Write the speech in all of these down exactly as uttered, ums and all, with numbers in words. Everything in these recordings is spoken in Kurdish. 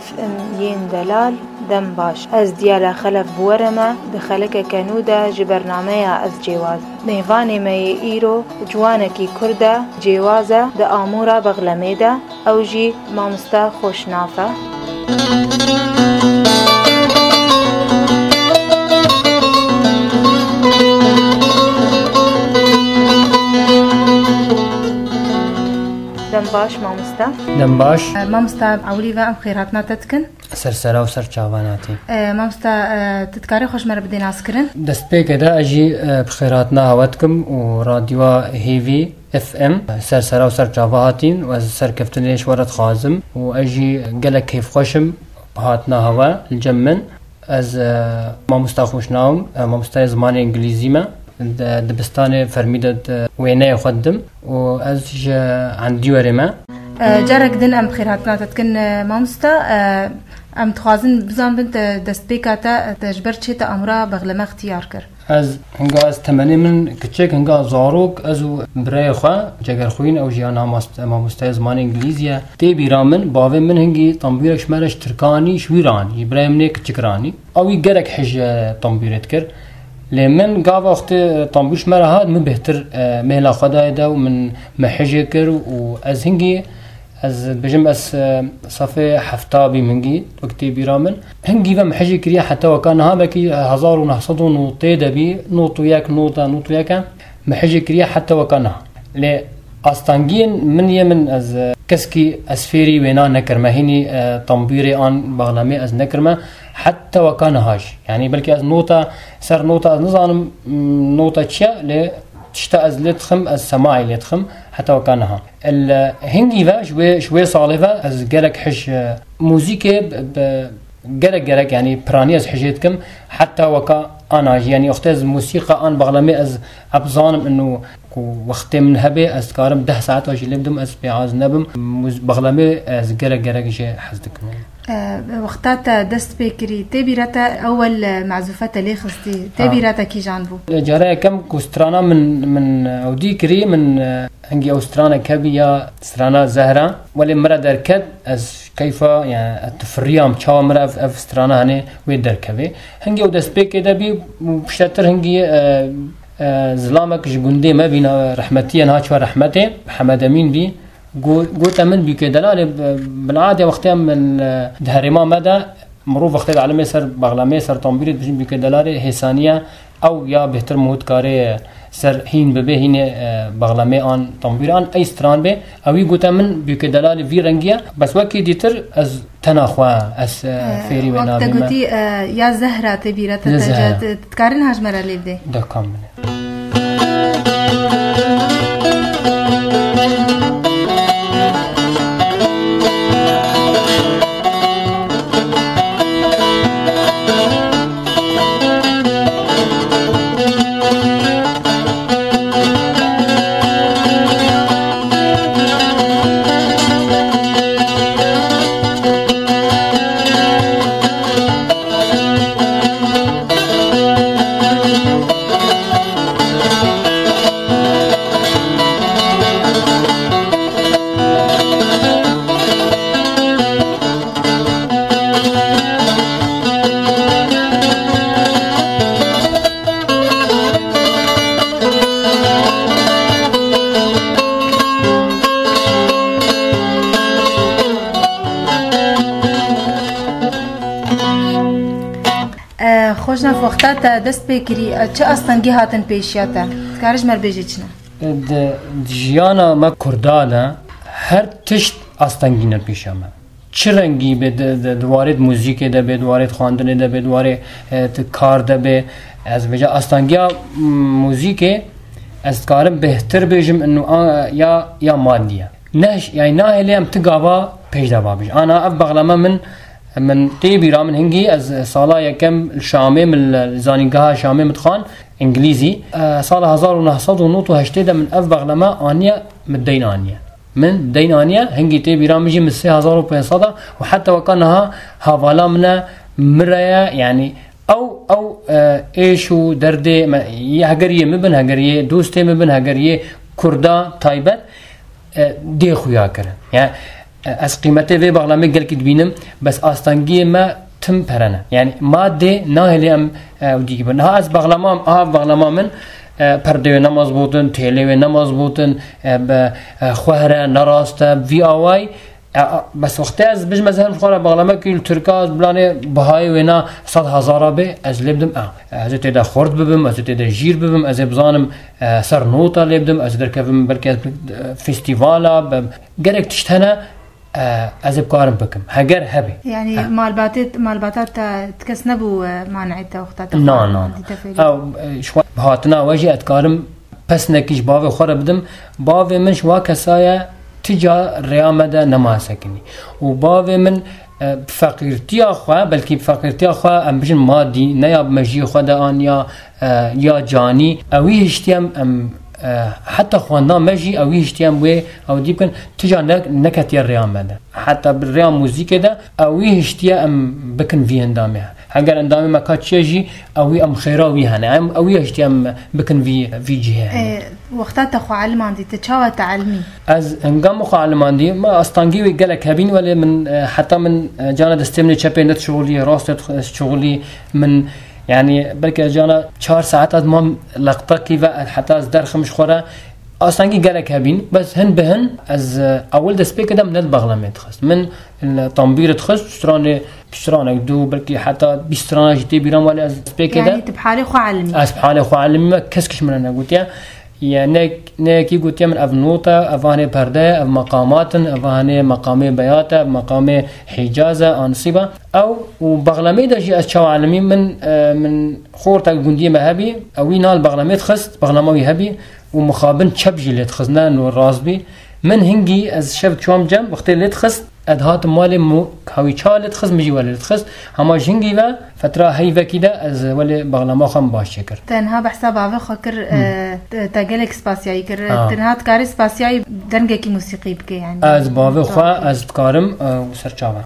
F M yên delal, dem baş. Ez Diyala Xelef bi we re me di xelekeke nû de ji bernameya Ez Cêwaz. Mêvanê me yê îro ciwanekî Kurd e, cêwaz e, di amûra Bexlemê de, ew jî mamosta Xoşnaf e. Dem baş mamosta. Dem baş. Mamosta, ewilî ve em xêrhatina te dikin. Ser sera û ser çavan hatî. E, mamosta, e, tu dikarî xwe ji me re bidê naskirin? Destpêkê de ez jî, e, bi xêrhatina hewe dikim û radyoya Hêvî F M ser sera û ser çava hatîn û ez serkeftinê ji we re dixwazim û ez jî gelek keyfxweş im bi hatina hewe li cem min. Ez, e, mamosta Xoşnav im, e, mamostayê zimanê îngilîzî me. Di dibistanê fermî de di wêneyê xwe didim û ez ji Endîwerê me. E, carek din em bi xêrhatina te dikin, e, mamosta. E, em dixwazin bizanbin te destpêka te, te ji ber çi te amûra Bexleme xtiyar kir? Ez hinga ez temenê min kiçik, hinga zarok, ez û birayê xwe, cegerxwîn, ew jî ya namast-, mamostayê zimanê îngilîzî ye. Tê bîra min, bavê min hingî tembûrek ji me re ji Tirkan anî, ji wî re anî, ji birayê min ê kiçik re anî. Ew wî gelek hej, e, tembûrê dikir. Lê min gava wextê, e, tembûr ji me re hat, min bêhtir, e, mêla xwe dayê de û min, me hejê kir û ez hingî, ez dibêjim ez, e, sefê hefta bîm hingî, wek tê bîra min. Hingî ve me hejê kiriye heta weka niha, belkî hezar û neh sed û notê de bî, not û yek, nota, not û yek e, me hejê kiriye heta weka niha. Lê astengiyên min yê min ez, e, keskî ez fêrî wêna nekirime. Hînî, e, tembûrê an bexlemê ez nekirime. Heta weka niha jî. Yanî belkî ez nota, ser nota ez nizanim, m, nota çi ye, lê tişta ez lê dixim, ez semaî lê dixim. Heta weka niha. El, e, hingî ve, ji wê, ji wê salê ve ez gelek hij, e, muzîkê bi, bi, gelek, gelek, yanî piranî ez hijê dikim, heta weka ana jî, yanî wextê ez musîqa an bexlemê ez, ez bizanim ino ku wextê min hebe, ez dikarim deh saeta jî lê bidim, ez pê az nebim. Muz-, bexlemê ez gelek, gelek jê hez dikim. E, wexta te dest pê kirî, tê bîra te ewel, e, mezûfe te lê xistî, tê Ha. bîra te kîjan bû? Cara yekem ku strana min, min, e, ew dî kirî, min, e, hingî ew stranek hebî ya strana Zehra, welê min re derket, ez keyfa, yani, ez tifiriyam, çawa min re ev, ev strana hene wê derkevê. Hingî ew destpêkê de bî, piştetir hingî, e, e, zilamek ji gundê me bîna rehmetî ye, niha çûye rehmetê, Hemed Emîn bî. Go-, gote min bûke delalê, bi, bilade wextê min, e, di herêma me de, mirov wextê dielime ser bexlemê, ser tembûrê, dibêjin bûke delalê hêsaniye, ew ya bêhtir mû dikarê ser hîn bibe, hînê, e, bexlemê an tembûrê an ey stran bê. Ewî gote min bûke delalê vî rengî ye. Bes wekî dîtir ez tena xwe, ez, e, E, fêrî wê wek te nabîme. Gotî, e, ya Zehra tê bîra te Ya te Zehra. Ca, te, dikarin ha ji me re lê bidê? Dekam bine. E, Xojnaf, wexta te dest pê kirî, e, çi astengî hatin pêşiya te? Dikarî ji me re bêjî çi ne? Di, di jiyana me Kurda de her tişt astengî ne pêşiya me. Çi rengî be, di, di, di warê muzîkê de be, di warê xwendinê de be, di warê, e, di kar de be, ez bêje astengiya, m, muzîkê ez dikarim bêhtir bêjim, ino a, ya, ya madî ye. Ne, yani nahêlê em ti gava pêş de va bêjin. Ana ev bexleme min, min tê bîra min hingî, ez sala yekem li Şamê, min li zanîngeha Şamê min dixwand, îngilîzî. E, sala hezar û neh sed û nod û heştê de min ev bexleme aniye, min deyn aniye. Min deyn aniye, hingî tê bîra min jî min sê hezar û pênc sed e û heta weka niha hevala min e, min re ye, yanî ew, ew, e, êş û derdê me, yê heger yê min bin, heger yê dostê min bin, heger yê Kurda taybet, e, dê xuya kirin. Yani E, ez qîmetê vê baxlamê gelkî dibînim, bes astengiyê me tim pere ne. Yani madê nahêlê em, e, ew dî bin. Ha ez baxlama, ha baxlama min, e, perdeyê ne mezbût in, têlê wê ne mezbût in, e, bi, e, xwehre, ne rast e, vî awayî, e, a, bes wextê ez bijme ez herim xwe re baxlame kî li Tirka, ez bilanê bihayê wê na sed hezara bê, ez lê bidim, e, ez ê tê de xurt bibim, ez ê tê de jîr bibim, ez ê bizanim, e, ser nota lê bidim, ez ê derkevim belkî ez, e, festîvala, be, gelek tişt hene, e, ez ê bikarim bikim. Heger hebe. Yani Eh. malbatê, malbata te, ti kes nebû, e, maneê te wexta te Na, xwe na, na. dîte fêrî? Ew, e, ji xwe bi hatina we jî ez dikarim pesnekî ji bavê xwe re bidim. Bavê min ji wa kesa ye, ti ca rêya me de nema sekinî. Û bavê min, e, bi feqîrtiya xwe, belkî bi feqîrtiya xwe, em bijin madî, ne ya bi mejiyê xwe de an ya, e, ya canî. Ewî hiştiye em, em, e, heta xwendina me jî ewî hiştiye em wê ew dî bikin, ti ca ne, neketiye rêya me de. Heta bi rêya muzîkê de ewî hiştiye em bikin vî endamê. Heger endamê me ka çiye jî, ewî em xêra wî hene. Em ewî hiştiye em bikin vî, vî cihê hene. E, wexta te xwe elimandî, te çawa te elimî? Ez hingam xwe elimandî, me astangî wê gelek hebîn, welê min, e, heta min, e, cana destê min ê çepê ne dişixulî, rastê dix-, dişixulî min, yani belkî ez cana çar saet ez mam leqtekî ve heta ez derxim ji xwe re. Astengî gelek hebîn, bes hin bi hin ez, e, ewil dest pê kir de min ne di bexlemê dixist. Min li tambîrê dixist, stranê, stranek du, belkî heta bîst strana jî tê bîra me, welê ez dest pê kir de. Yani tu bi halê xwe elimî? Ez bi halê xwe elimî me, kes kiş min re negotiye. Ye, ne, ne yekî gotiye min ev not e, ev hanê perde ye, ev meqamat in, ev hanê meqamê beyat e, ev meqamê hicaz e, ansîb e. Ew û bexlemê de jî ez çawa elimî min, e, min xortek gundiyê me hebî, ew wî nal bexlemê dixist, bexlema wî hebî û mixabin çep jî lê dixist, ne no rast bî. Min hingî ez şev çûyam cem, wextê lê dixist, ez dihatim malê, min hawî çawa lê dixist, min jî welê lê dixist. Hema ji hingî ve fetra heyvekî de ez welê bexlema xwe min baş çêkir. Tenha behsa bavê xwe kir, Hmm. e, te, te gelek spasiyayî kir. Ha. Tenha dikarî spasiyayî dengekî musîqî bike yani. Ez bavê xwe, Tamam. ez dikarim, e, û ser çava.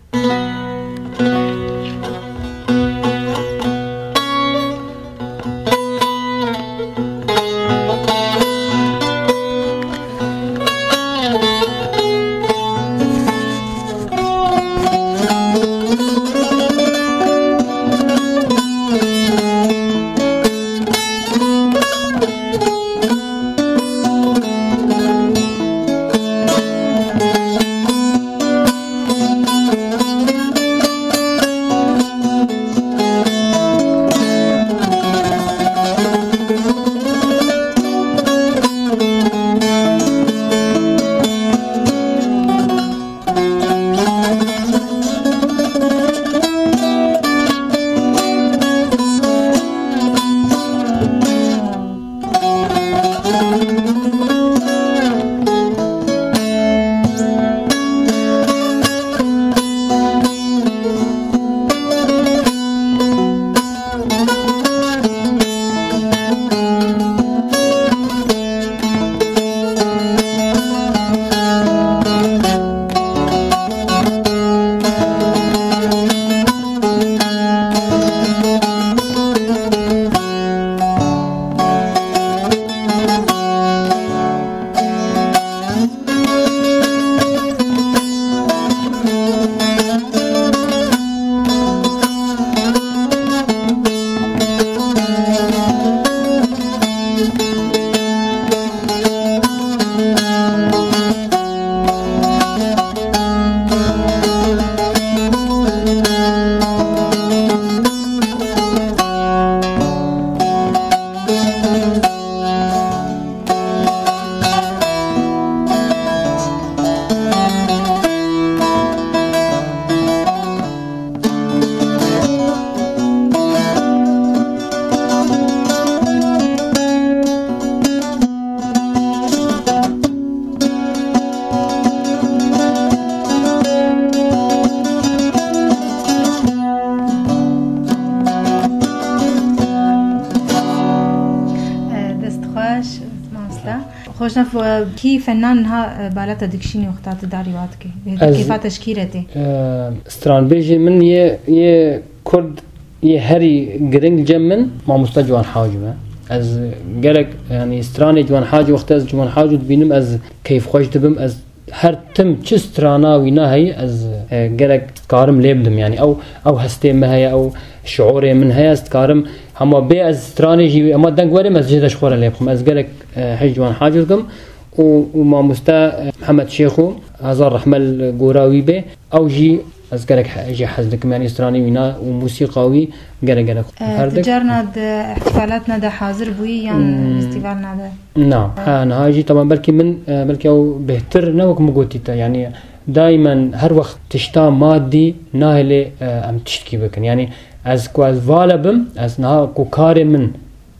Dest xweş, mamoste. Xweşnef, e, kî fenan niha, e, bala te dikişînî wexta tu darî wa dikî? Bê Ez, kêfa te ji kî re tê? E, stranbêjê min yê, yê Kurd yê herî giring cem min mamoste Ciwan Hacî me. Ez gerek, yani stranê Ciwan Hacî, wextê ez Ciwan Hacî dibînim, ez keyfxweş dibim, ez Her tim çi strana wîna heyî, ez, e, gelek dikarim lê bidim. Yanî ew, ew hestê min heye, ew şiûrê min heye, ez dikarim hema bê ez stranê jî, hema deng were min, ez jê de ji xwe re lê bixim. Ez gelek, e, hej wan hacir dikim û, û mamoste, e, Mihemed Şêxo, hezar rehme li gora wî bê, ew jî ez gelek he-, jê hez dikim. Yanî stranê wîna û mûsîqa wî gelek gelek Ee, her tu dik. Carna di ihtifalatna de hazir bûyî yan Hmm. festivalna de? Na, ha, niha jî taban belkî min, e, belkî ew bêhtir ne wek min gotî te. Yanî daimen her wext tişta madî nahêlê, e, em tiştkî bikin. Yanî ez ku ez vale bim, ez niha ku karê min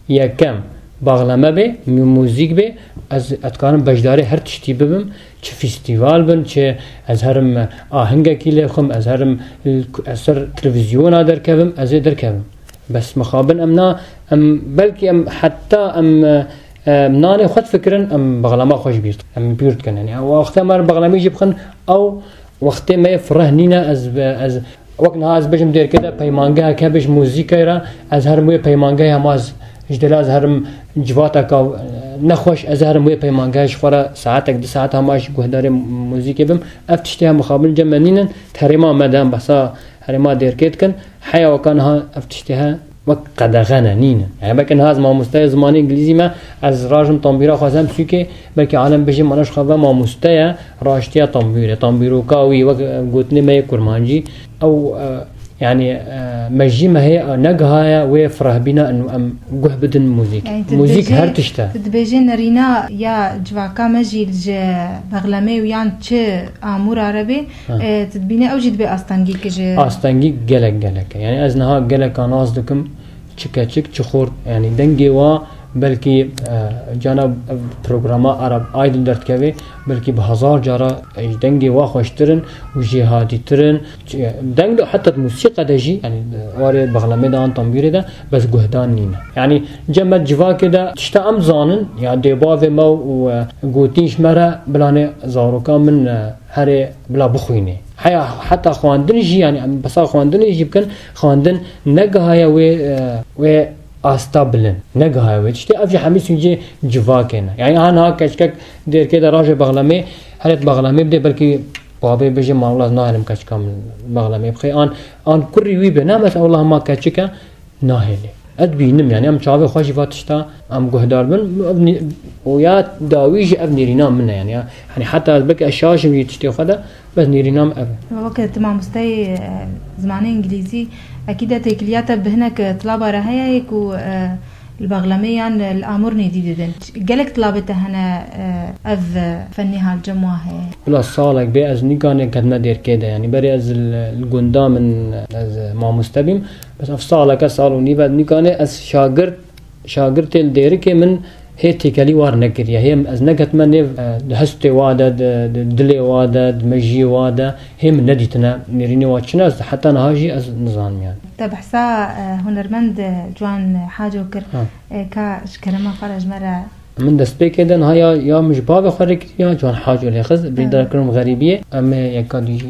yekem baxleme bê, mü-, muzîk bê, ez, ez dikarim beşdarê her tiştî bibim. Çi festîval bin, çi ez herim ahingekî lê bixim, ez herim, ez ser televîzyona derkevim, ez ê derkevim. Bes mixabin em na, em belkî em heta em, e, em nanê xwe difikirin, em bexlama xwe ji bîr dikin, em bîr dikin. Yanî, wextê em her bexlemî jî bixin, ew wextê me yê fireh nîne, ez, ez, wek niha ez bijim dêrkê de peymangehek hebe ji muzîkê re, ez herim wê peymangehê hema ez ji dêla ez herim civateka, e, nexweş, ez herim wê peymangehê ji xwe re saetek, du saet hema ji guhdarê muzîkê bim. Ev tiştê hem mixabin cem me nînin, herêma me de em behsa herêma dêrkê dikin. Heya weka niha ev tiştê he wek qedexe ne, nîne. Yani belkî niha ez mamosteyê zimanê îngilîzî me, ez rajim tambîra xwe zem sûkê, belkî alem bijî mana ji xwe ve mamoste ye, raştiya tambîrê, tambîroka wî, wek, e, gotinê me yê kurmancî, ew, e, yani, e, mejî me hê, e, negihaye wê firehbîna em, em guh bidin muzîk. Yani tu Muzîk dibêjî, her tişt e. Tu dibêjî nerîna ya civaka me jî ji bexlemê û yan çi amûra re bê, Ha. E, tu dibînî ew jî dibê astengî ki ji Astengî gelek gelek e. Yani ez niha geleka nas dikim, çi keçik, çi xort. Yani dengê wa belkî, e, cana ev programa Arab Idol derdikeve, belkî bi hezar cara, e, dengê wa xweştirin û jêhatîtirin. Ç-, deng de heta di musîqe de jî, yani, e, warê bexlemê de an tambîrê de, bes guhdan nîne. Yani cem me civakê de tişta em zanin, ya dê bavê me û, e, gotîn ji me re bilanê zaroka min, e, herê bila bixwînê. Heya heta xwendin jî, yani em besa xwendinê jî bikin, xwendin negihaye wê, e, wê asta bilind. Negihaye wê tiştê. Ev jî hemî sûcê civakê ne. Yani ha niha keçkek dêrkê de rajê bexlemê, herêt bexlemê bidê, belkî bavê bêje, "Ma wela ez naherim keçika min bexlemê bixê." An, an kurî wî bê. Ne, mesela, wela ma keçik e, nahêlê. Ez dibînim, yani em çavê xwe jî va tişta em guhdar bin, ev nî-, û ya dawî jî ev nêrîna min e, yani ya, hani heta ez belkî ez şaş im jî tiştê xwe de, bes nêrîna min ev e. Weke tu mamosteyê, e, zimanê îngilîzî, ekî de têkiliya te bi hinek, e, tilaba re heye yê ku, e, li bexlemê yan li amûr nêdî didin. Gelek tilabê te hene, e, ev, e, fennî halcem wa heye? Wila salek bê ez nîkanê ketime dêrkê de, yani berê ez li, li gunda min, ez mamoste bîm, Bes ev saleke, sal û nîv e, nîkanê ez şagirt, şagirtê li dêrikê min hê têkelî war nekiriye. Hê ez neketime nêv, e, di hestê wa de, di, di dilê wa de, di mejiyê wa de, hê min nedîtine nêrînê wa çi ne, ez heta niha jî ez nizanim yani. Te behsa, e, hunermend, e, Ciwan Haco kir. Ha. E, ka ji kerema xwe re ji me re Min destpêkê de niha ya, ya min ji bavê xwe re kir, ya Ciwan Haco lê xist, bîr derkirim xerîbiyê, em ê yeka dî jî.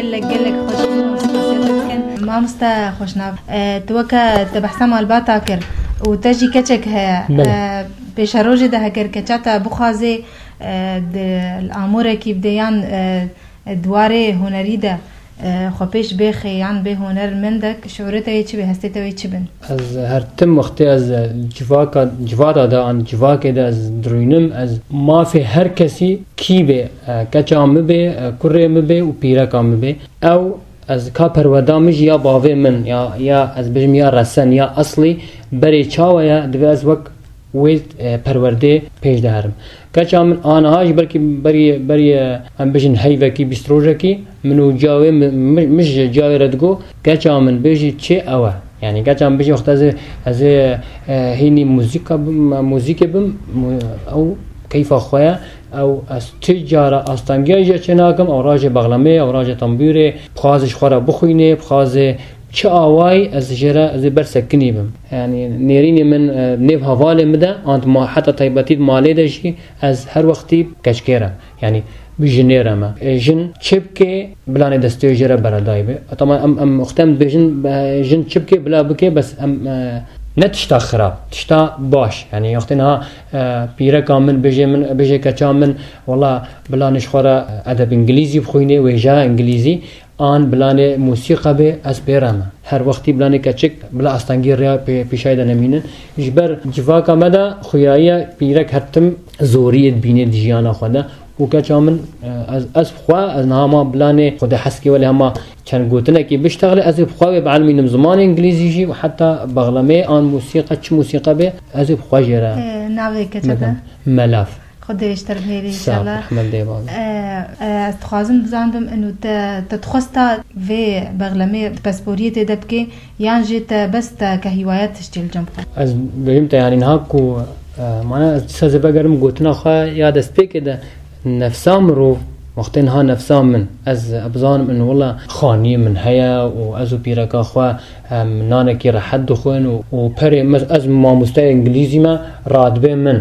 Gelek gelek xweş bû, spasiya te dikin. Mamoste Xweşnav, e, tu weke te behsa malbata kir û te jî keçek heye. Belê. E, pêşerojê de heger keça te bixwazê, e, di, li amorekî bidê yan, e, di warê hunerî de, e, xwe pêş bêxê yan bê hunermendek, şiûrê te wê çi bê, hestê te wê çi bin? Ez her tim wextê ez civaka, civata de an civakê de ez dirûnim, ez mafê her kesî kî bê, e, keça min bê, e, kurê min bê û pîreka min bê. Ew ez ka perwerda min jî ya bavê min, ya, ya ez bêjim ya resen, ya eslî, berê çawa ye, divê ez wek wê, e, perwerdê pêş de herim. Keça min aniha jî belkî berî, berî, e, em bêjin heyvekî, bîst rojekî, min û ciyawê min, min, min ji ciyawê re digo, keça min bêjî çi ew e. Yani keça min bêjî wexta ez ê, ez ê, e, hînî muzîka bim, muzîkê bim, mu-, ew keyfa xwe ye. Ew ez tu cara astangiya jê çê nakim, ew rajê bexlemê, ew rajê tembûrê, bixwazê ji xwe re bixwînê, bixwazê çi awayî ez jê re, ez ê ber sekinî bim. Yani nêrînê min, e, nêv hevalê min de, an di ma-, heta taybetî di malê de jî ez her wextî keçkê re, yani bi jinê re me. E, jin çi bike, bilanê destê jê re beredayî be. Tamam, em, em wextê em dibêjin, e, jin çi bike, bila bike, bes em, e, ne tişta xirab, tişta baş. Yani wextê niha, e, pîreka min bêjê min, bêjê keça min, wela bilanê ji xwe re edeb îngilîzî bixwînê, wêjeya îngilîzî, an bilanê mûsîqa bê, ez pê re me. Her wextî bilanê keçik bila astengî rêya pê-, pîşayê de nemînin. Ji ber civaka me de xuyayiya pîrek her tim zoriyê dibînê di jiyana xwe de. Û keça min, e, ez, ez bi xwe, ez niha ma bilanê xwe de heskê welê hema çend gotinekî biştexile, ez ê bi xwe wê bielmînim zimanê îngilîzî jî û heta bexlemê an mûsîqa, çi mûsîqa bê, ez ê bi xwe jê re E, navê keça te? Melaf. Xwedê ji te re bihêle, Sağ ol, inşallah. Rehmet dê bavê. E, e, ez dixwazim bizanbim, ino te, te dixwesta vê bexlemê di pesporiyê tê de bikê, yan jî te bes te ke hîwaya tiştê li cem xwe? Ez bêjim te, yani niha ku, e, mana ez dîsa zê vegerim gotina xwe ya destpêkê de, nefsa mirov, wextê niha nefsa min, ez bizanim, ino wela xaniyê min heye û ez û pîreka xwe, em nanekî rehet dixwin û, û perê min, ez mamosteyê îngilîzî me, radibê min.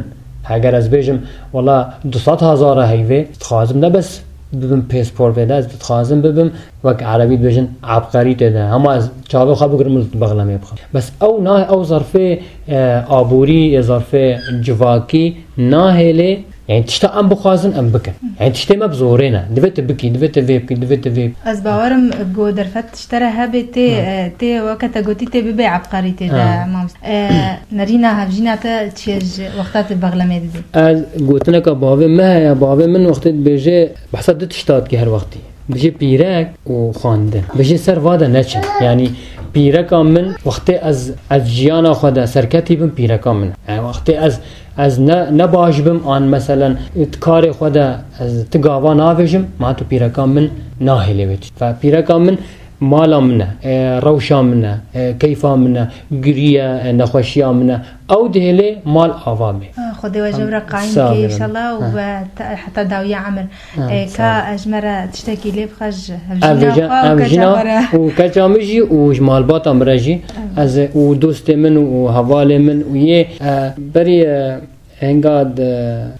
Heger ez bêjim, wela du sed hezar e heyvê, dixwazim ne bes bibim pêspor vê de, ez dixwazim bibim wek erebî dibêjin ebqerî tê de. Hema ez çavê xwe bigirim û bexlemê bixim. Bes ew na, ew zerfê, e, aborî, ê zerfê civakî nahêlê. Yani tişta em bixwazin, em bikin. Yani tiştê me bi zorê ne. Divê tu bikî, divê tu vê bikî, divê tu vê bikî. Ez bawerim ku derfet ji te re hebe tê, Hı. e, tê weke te gotî tê bibê ebqerî tê de, Ha. mamoste. E, nerîna hevjîna te çi ye ji wexta tu bexlemê didî? Ez gotineka bavê me heye, bavê min wextê dibêje, behsa du tişta dike her wextî. Dibêje pîrek û xwendin. Dibêje ser va de neçin. Yani pîreka min wextê ez, ez jiyana xwe de serketî bim pîreka min. Yani wextê ez Ez ne, ne baş bim, an meselen, di karê xwe de ez ti gava navêjim, ma tu pîreka min nahêlê wê tişt. Ve pîreka min mala min e, e, rewşa min e, e, keyfa min e, giriye, e, nexweşiya min e. Ew dihêlê mal ava bê. Ah, Xwedê we ji we re qayîm Sağ bike, olun. inşallah, û Ha. we te, heta dawiya emir. Ha, E, sağ ka ol. ez ji me re tiştekî lê bixwe ji Ev hevjîna vêje, xwe û ev keça jina xwe re. û keça min jî û ji malbata min re jî. Evet. Ez û dostê min û hevalê min û yê, e, berî, e, hinga di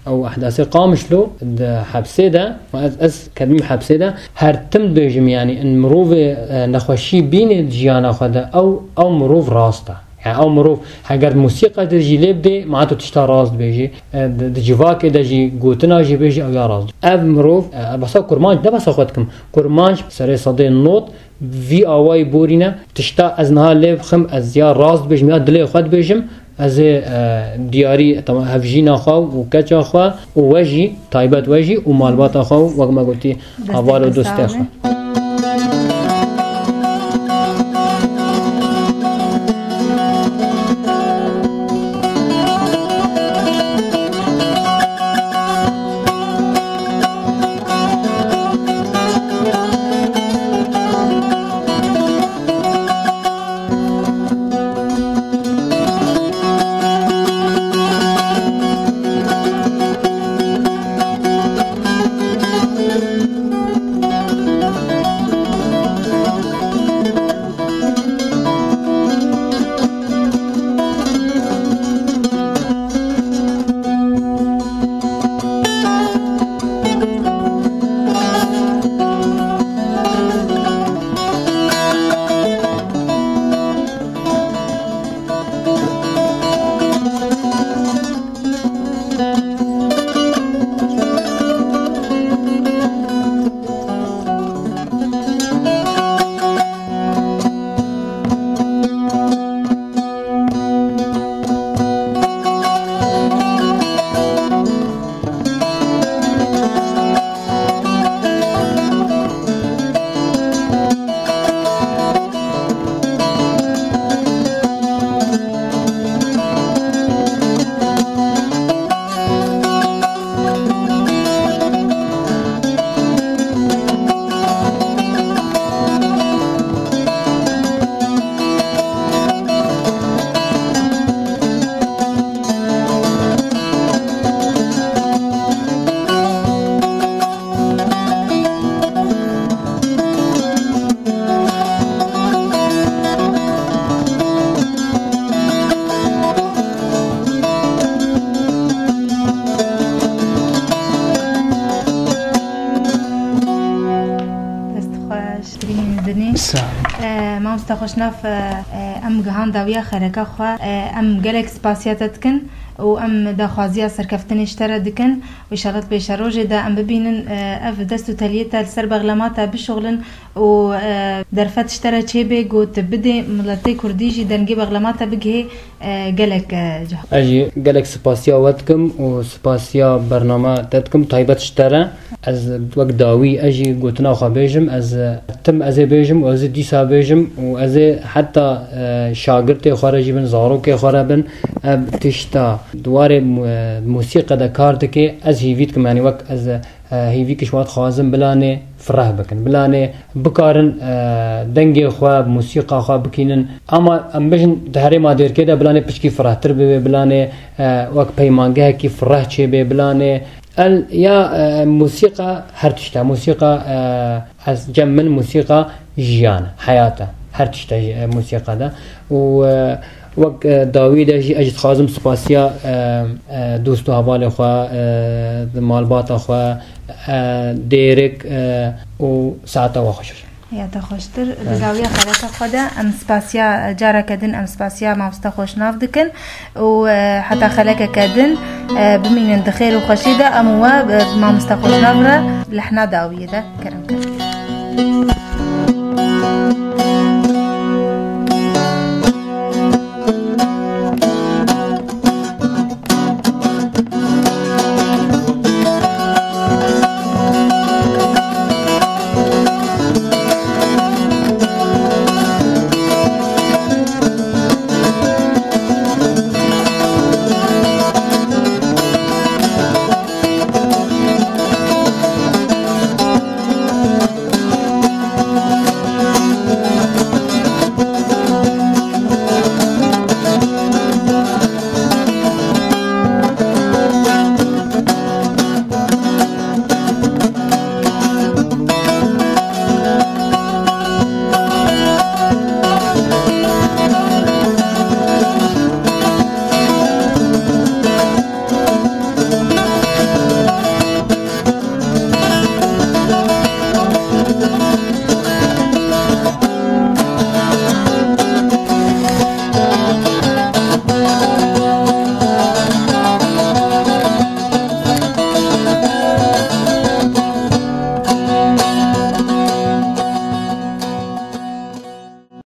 ew ehdasê Qamişlo di hepsê de, ez, ez kedimî hepsê de, her tim dibêjim, yanî in mirovê, e, nexweşî bînê di jiyana xwe de, ew, ew mirov rast e. Yani ew mirov heger di musîqê de jî lê bidê, ma tu tişta rast dibêjî, e, di, di civakê de jî gotina jî bêjî, ew ya rast. Ev mirov, e, besa kurmanc, ne besa xwe dikim, kurmanc serê sedê not vî awayî borîne, tişta ez niha lê bixim, ez ya rast dibêjim, ya dilê xwe dibêjim, ez ê, e, diyarî, tamam, hevjîna xwe û keça xwe û we jî, taybet we jî û malbata xwe û wek me gotî, heval û dostê xwe. Dinê. Sağ ol. E, mamoste Xweşnav, e, e, em gihan dawiya xereka xwe, e, em gelek spasiya te dikin û em daxwaziya serkeftinê ji te re dikin. Înşallah di pêşerojê de em bibînin, e, ev dest û teliyê te li ser bexlema te bişuxlin û, e, derfet ji te re çêbê, ku tu bidê miletê kurdî jî dengê bexlema te bigihê, e, gelek, e, cih. Ez jî gelek spasiya we dikim û spasiya bername te dikim, taybet ji te re. Ez wek dawî, ez jî gotina xwe bêjim, ez, e, tim ez ê bêjim û ez ê dîsa bêjim û ez ê heta, e, şagirtê xwe re jî bin, zarokê xwe re bin, ev tişta di warê mu-, e, musîqe de kar dike, ez hîvî dikim, yanî wek ez, e, hîvî kişwat xwazim bilanê fireh bikin, bilanê bikarin, e, dengê xwe, musîqa xwe bikînin. Ama em bijin di herêma Dêrkê de bilanê piçkî firehtir bibe, bilanê, e, wek peymangehekî fireh çêbe, bilanê el ya, e, musîqa her tişta. Musîqa, e, ez cem min musîqa jiyan, heyat e. Her tişta, e, musîqa de. Û, e, wek, e, dawî de jî ez jî dixwazim spasiya, e, e, dost û hevalê xwe, e, malbata xwe, e, dêrik, e, û saeta we xweş. Ya te xweştir. Di dawiya xereka xwe de em spasiya, e, careke din em spasiya mamoste Xweşnav dikin û, e, heta xelekeke din, e, bimînin di xêr û xweşî de, em û we, e, mamoste Xweşnav re lehna dawiyê de kerem kin.